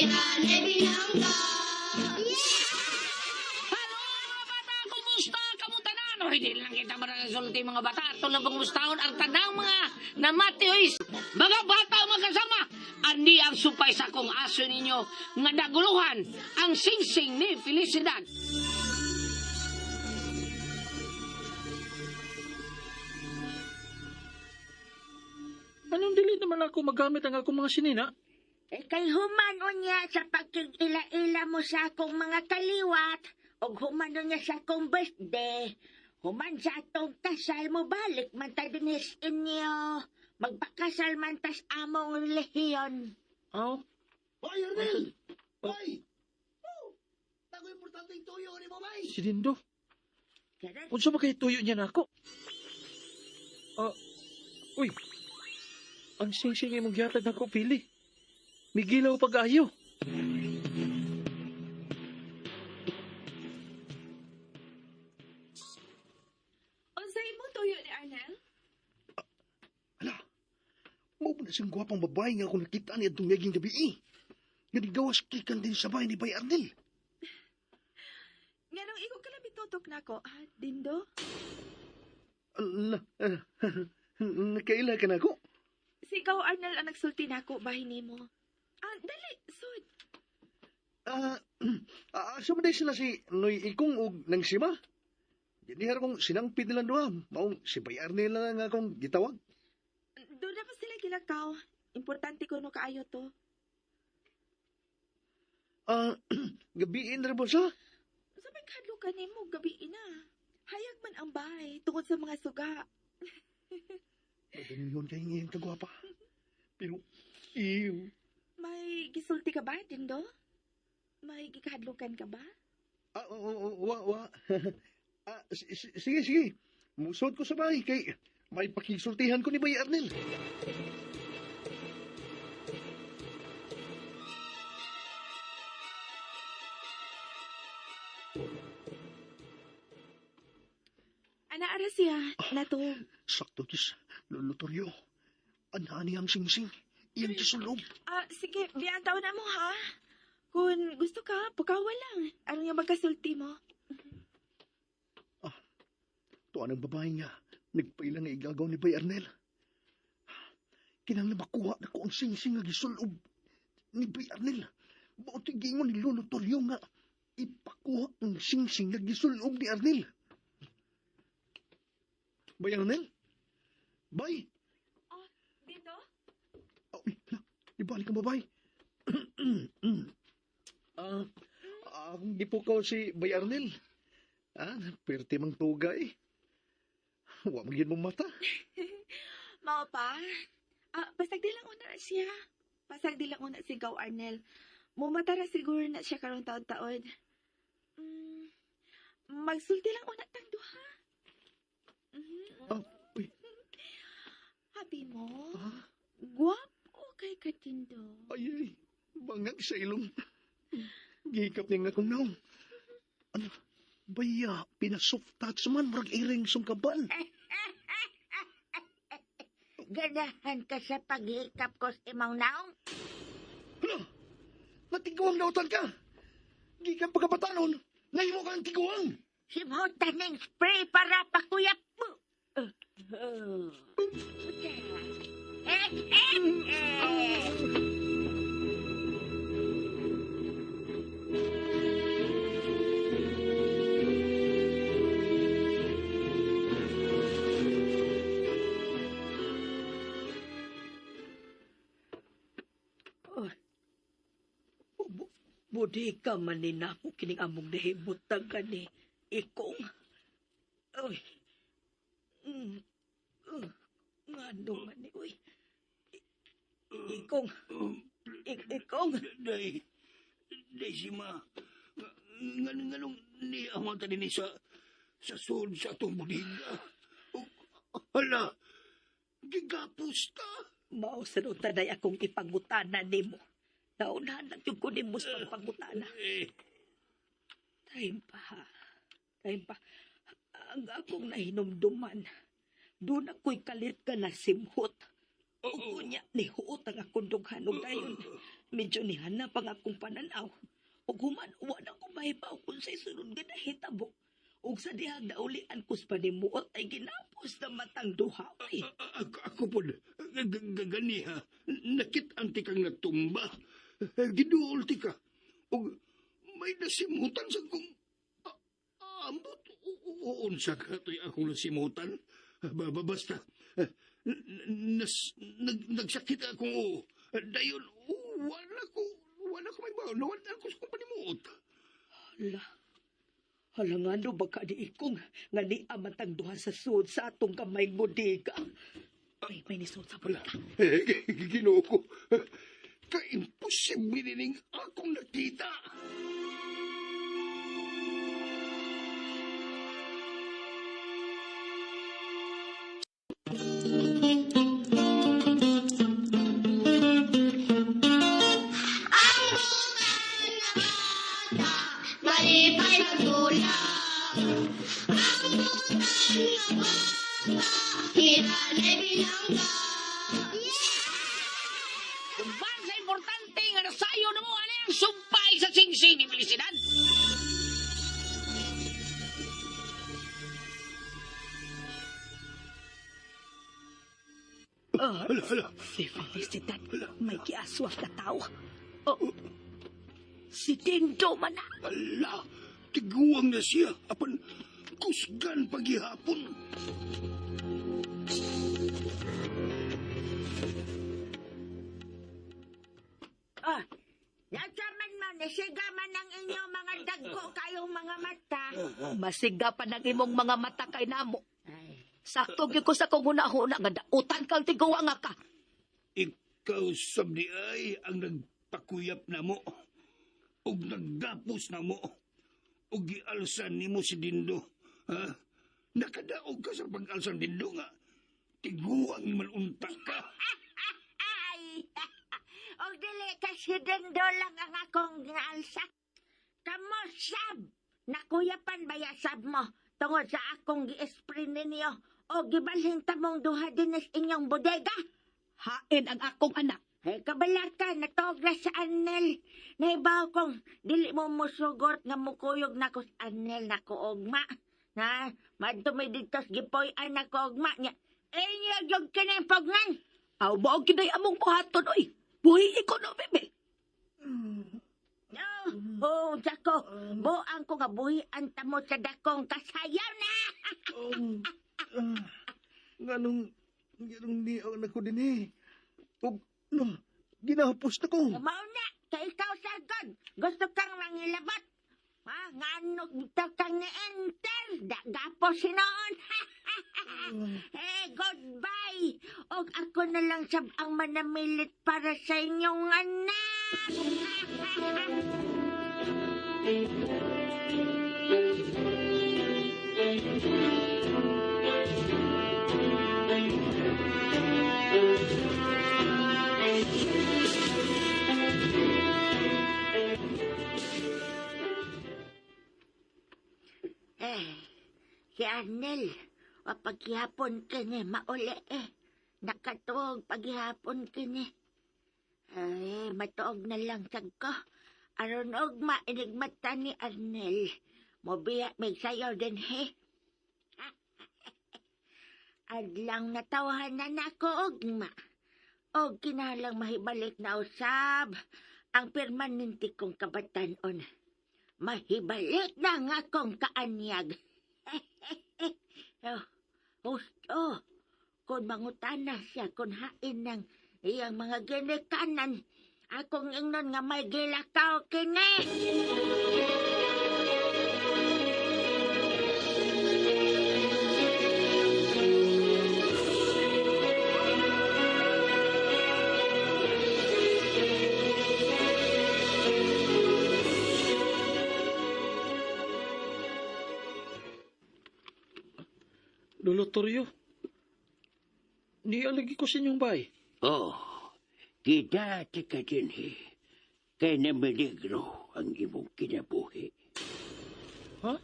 Nanay Binangga. Hello mga bata! Kumusta? Kamu tanan? O hindi lang kita maragasulti mga bata. Ato lang pangmustahon ang tanang mga namati oy. Mga bata mga kasama. Andi ang supay sa kong aso ninyo nga naguluhan ang singsing ni Felicidad. Anong dili naman ako magamit ang akong mga sinina? Eh, kay human unya sa pagkig-ila-ila mo sa akong mga kaliwat, og human unya sa akong birthday, human sa atong kasal mo balik man ta dinhi sa inyo. Magpakasal man tas among relihiyon. Aw, Hoy, Arnel! Hoy! Oh! Tago importante yung tuyo ni mo, bay! si Dindo. Karon, Unsa ba kay tuyo niya nako? Ah, uy. Ang singsing imong gihatag nako pili. Migilaw pag-ayo. Unsa imong tuyo ni Arnel? Hala! Mao ba na siyang gwapang babae nga akong nakita ni atong yaging gabi eh. Nga nigawas kikan din sa bahay ni Bay Arnel. Nganong ikaw ka lang bitutok nako, ha, Dindo? Ala, nakaila ka na ako. Si ikaw, Arnel, ang nagsulti nako bahin nimo. Ah, dali, sud. Ah, asa man sila si Noy Ikong og nang sima? Dinihar kong sinangpid nilang duha. Maong si Bay Arnel na lang akong gitawag. Doon na pa sila gilakaw. Importante ko no kaayo to. Ah, gabiin ra ba sa? Sa may kahadlukan nimo, gabi ina. Hayag man ang bahay tungod sa mga suga. Ganun yun kay ngayon kagwapa. Pero, ew. May gisulti ka ba, Dindo? May gikahadlukan ka ba? Ah, oo, oo, wa, wa. Ah, sige, sige. Musod ko sa bahay kay may pakisultihan ko ni Bay Arnel. Ana ara siya, nato. Sakto kis, lulutoryo. Ana ang singsing. Iyang kisulob. Ah, sige, biyang taon na mo ha. Kung gusto ka, pukawa lang. Aron nga magkasulti mo. Tuan ang babae nga. Nagpaila nga igagaw ni Bay Arnel. Kinahanglan makuha na ko ang singsing nga gisulob ni Bay Arnel. Buot giingon ni Lolo Toryo nga ipakuha ang singsing nga gisulob ni Arnel. Bay Arnel? Bay! Dindo? Uy, hala, ibalik ang babae. Ah, akong gipukaw si Bay Arnel. Ah, perti mang tuga eh. Wa man gyud mong mata. Mao pa? Ah, pasag di lang una siya. Pasag di lang una si Gaw Arnel. Mumata ra siguro na siya karon taon-taon. Mm, magsulti lang una tang duha. Mhm. Ah, uy. Happy mo? Ah, Guwapo kay Katindo. ay, ay, bangag sa ilong. Gikap niya nga kong naong. Ano, baya, pinasoft touch man, murag iring sungkaban. Ganahan ka sa paghikap ko sa imong naong. Hala, natiguang nautan ka. Gikan pagkabatanon, nahimo ka ang tiguang. Simhutan ning spray para pakuyap mo. Budi ka man ni nako kining among nahimutang gani. Ikong. Uy. Ngano man ni, uy. Ikong. Ikong. Day, day si ma. Nganong nganong ni amang tani ni sa sud sa atong bodega. Hala, gigapos ta. Mao sa tanay akong ipangutana nimo. Naunahan lang yung kunin mo sa pagpangutana. Eh, Time pa. Time pa. Ang akong nahinumduman, doon ako'y kalit ka na simhot. Ug unya nihuot ang akong dughan ug dayon. Medyo nihanap ang akong pananaw. Ug human wa na ko mahibaw kung sa sunod nga nahitabo. Ug sa dihang naulian ko sa panimuot ay ginapos na matang duha. Uy. Ako po, ganiha, nakit-an ti kang natumba. Giduol ti ka. Og may nasimutan sa kong... Ambot, unsa ka to'y akong nasimutan? Basta, nagsakit akong oo. Dayon, wala ko may baon. Nawala ko sa kong panimuot. Hala. Hala nga no, baka di ikong nga ni amatang duha sa sud sa atong kamay bodega. Ay, may nisod sa Wala. bodega. Eh, Ginoo ko. Ka-imposible nining akong nakita. Malipay magtulak. Ang butang na bata, hinanay bilangga. Uban sa importante nga nasayo na mo ano ang sumpay sa singsing ni Felicidad. Ah, Hala, hala. si Felicidad, may giaswak na tao. Oh, si Dindo man na. Hala. Tiguang na siya. Apan, kusgan paghihapon. Ah, nasa man mo, nisiga man ang inyong mga dagko kayong mga mata. Masiga pa ng imong mga mata kay namo. Ay, Sakto gyud ko sa kong huna-huna nga dautan kang tiguwa nga ka. Ikaw, sabdi ay, ang nagpakuyap na mo. Ug nagdapos na mo. Ug gialsan nimo si Dindo. Ha? Nakadaog ka sa pag-alsan Dindo nga. Tiguang man unta ka. Ay! Og dili kasi Dindo lang ang akong ginaalsa. Kamo sab! Nakuyapan ba ya sab mo? Tungod sa akong gi-spray ninyo o gibalhin tamong duha dinis inyong bodega. Hain ang akong anak. Hey, kabalaka, natuog na sa Anel. Naibaw kong dili mo musugot nga mukuyog na ko sa Anel na ko ogma. Na, madto may dito sa gipoy-an na ko ogma niya. Inyo yung kining pugnan. Aw mao gyud ay among buhaton oy. Buhi iko no bebe. No, oh, sako, buang ko nga buhian tamo sa dakong kasayaw na. Nganong, nganong niyaw na ko din eh. Og, no, ginapos na ko. Mao na, kay ikaw sagod. Gusto kang mangilabot. Ha, ngano bitaw kang ni-enter. Dagapo sinoon. Eh, goodbye. Og ako na lang sab ang manamilit para sa inyong anak. Eh, si Arnel, o paghihapon kini, mauli eh. Nakatuog paghihapon kini. Ay, matuog na lang sag ko. Aron og mainigmata ni Arnel. Mobiya may sayaw din he. Adlang natawahan na nako ugma. Og kinahalang mahibalik na usab ang permanente kong kabatanon. Mahibalik na nga akong kaanyag. Oh, husto. Kung mangutana siya kung hain ng iyang mga ginikanan, akong ingnon nga may gilakaw kini. Lolo Toryo, nialagi ko sa inyong bay. Oh, gidati ka din eh. Kay namiligro ang imong kinabuhi. Ha?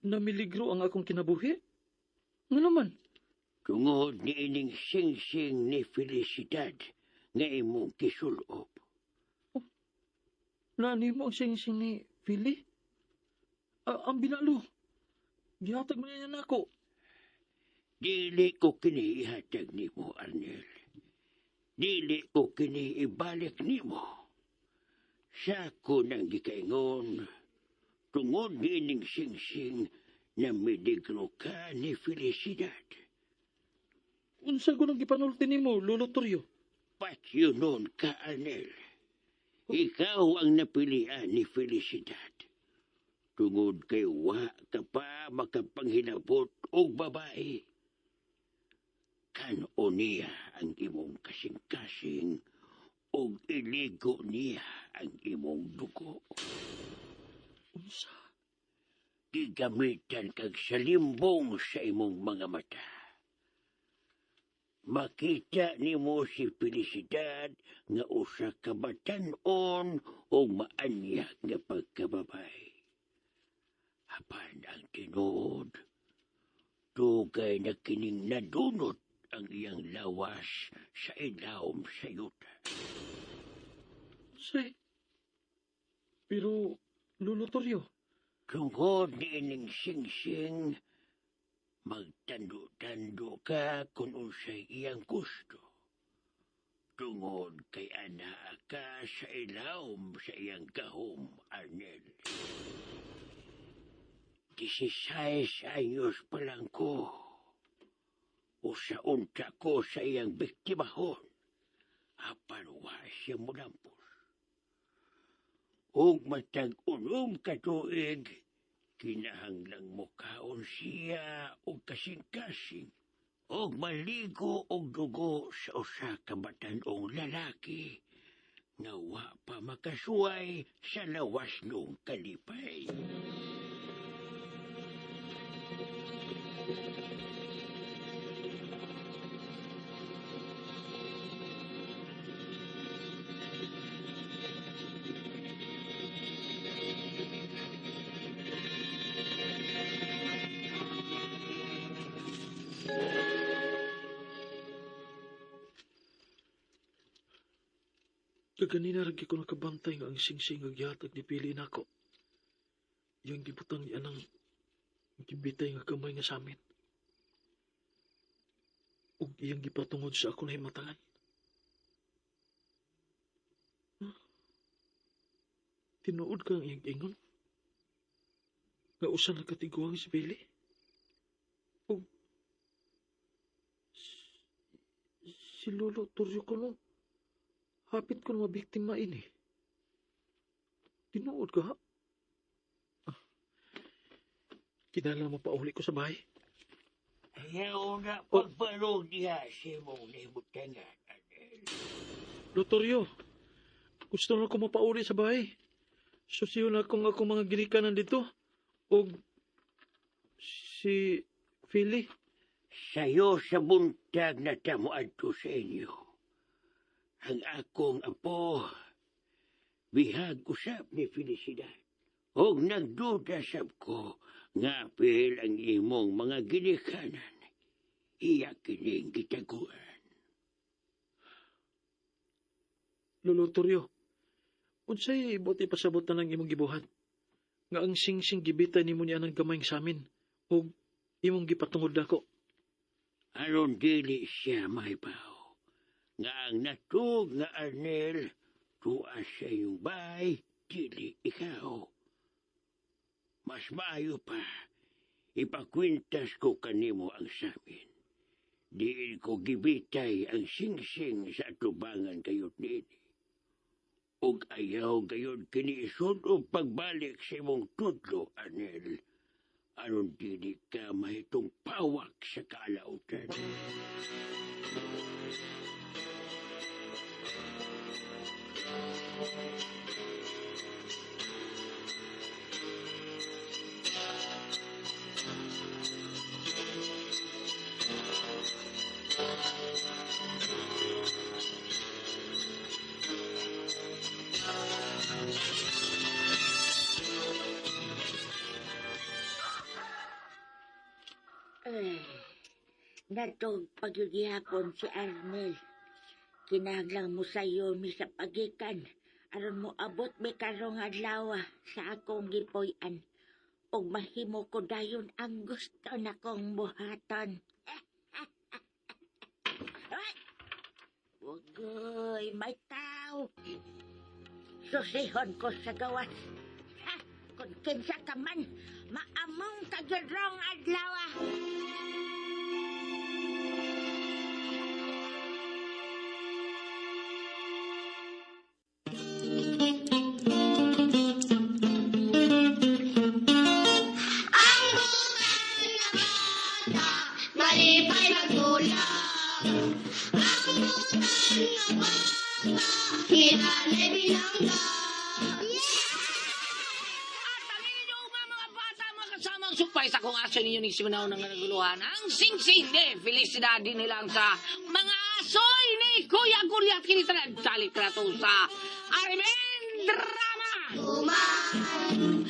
Namiligro ang akong kinabuhi? Nga naman, Tungod ni ining singsing ni Felicidad nga imong kisulob. Nani mo ang singsing ni Philly? Ang binalo. Gihatag man niya nako. Dili ko kini ihatag nimo, Arnel. Dili ko kini ibalik nimo. Sa ko nang gikaingon, tungod ni ining singsing na miligro ka ni Felicidad. Unsa ko nang gipanulti nimo, Lolo Toryo? Patyonon ka, Arnel. Ikaw ang napilian ni Felicidad. Tungod kay wa ka pa makapanghilabot og babae. Kano niya ang imong kasing-kasing og iligo niya ang imong dugo. Unsa? Gigamitan kag salimbong sa imong mga mata. Makita nimo si Felicidad nga usa ka batan-on o maanyag nga pagkababay. Apan ang tinuod, dugay na kining nadunot ang iyang lawas sa ilawom sa yuta. Unsay? Pero, Lolo Toryo, Tungod ni ining singsing, magtando-tando ka kung unsay iyang gusto. Tungod kay anaa ka sa ilawom sa iyang gahom, Arnel. 16 anyos pa lang ko. Usa unta ko sa iyang biktimahon. Apan wa siya mulampos. Ug matag 6 ka tuig, kinahanglang mukaon siya og kasing-kasing og maligo og dugo sa usa ka batan-ong lalaki nga wa pa makasuway sa lawas nung kalipay. Kaganina ra gyud ko nakabantay nga ang singsing nga gihatag ni Pili nako. Iyang gibutang ni anang gibitay nga gamay nga samin. Ug iyang gipatungod sa ako nahimatangan. Huh? Tinuod ka ang iyang ingon? Nga usa na katiguang si Pili? Ug si Lolo Toryo ko no? Hapit ko na mabiktima ini. Tinuod ka, ha? Kinahanglan mo pauli ko sa bahay. Ayaw na pagbalog niya sa imong nahimutangan, Arnel. Lotorio, gusto na ko mapauli sa bahay. Susiyo na akong akong mga ginikanan dito. Og si Philly. Sayo sa buntag na tamo adto sa inyo. Ang akong apo, bihag usab ni Felicidad. Og nagduda sab ko nga apil ang imong mga ginikanan. Iya kining gitaguan. Lolo Toryo, unsay buti pasabot na ng imong gibuhat? Nga ang singsing gibitay nimo niya ng gamay sa amin, og imong gipatungod nako. Aron dili siya mahibaw. Nga ang natug nga Arnel, tuwa sa iyong bay, dili ikaw. Mas maayo pa, ipakwintas ko kanimo ang samin. Diin ko gibitay ang singsing sa atubangan kayot niini. Ug ayaw gayod kini isud-ob pagbalik sa imong tudlo, Arnel. Aron dili ka mahitong pawak sa kaalautan. Ay, Natog pagyugihapon si Arnel. Kinahanglan mo sayo mi sa pagikan. Aron mo abot mi karong adlaw sa akong gipuy-an. Ug mahimo ko dayon ang gusto nakong buhaton. Ay! Wagoy, may tao. Susihon ko sa gawas. Ha! Kung kinsa ka man, maamong kagirong adlaw. Ang butang na bata, malipay magtulak. Ang butang na bata, hinanay binangga. At ang inyong mga bata, mga kasamang supay sa kung aso ninyo ni Simunaw ng naguluhan, ang sing-sing de felicidad din nilang sa mga asoy ni Kuya Goliath Kinitanan. Salit ka na to sa Armen Drama! Tuman.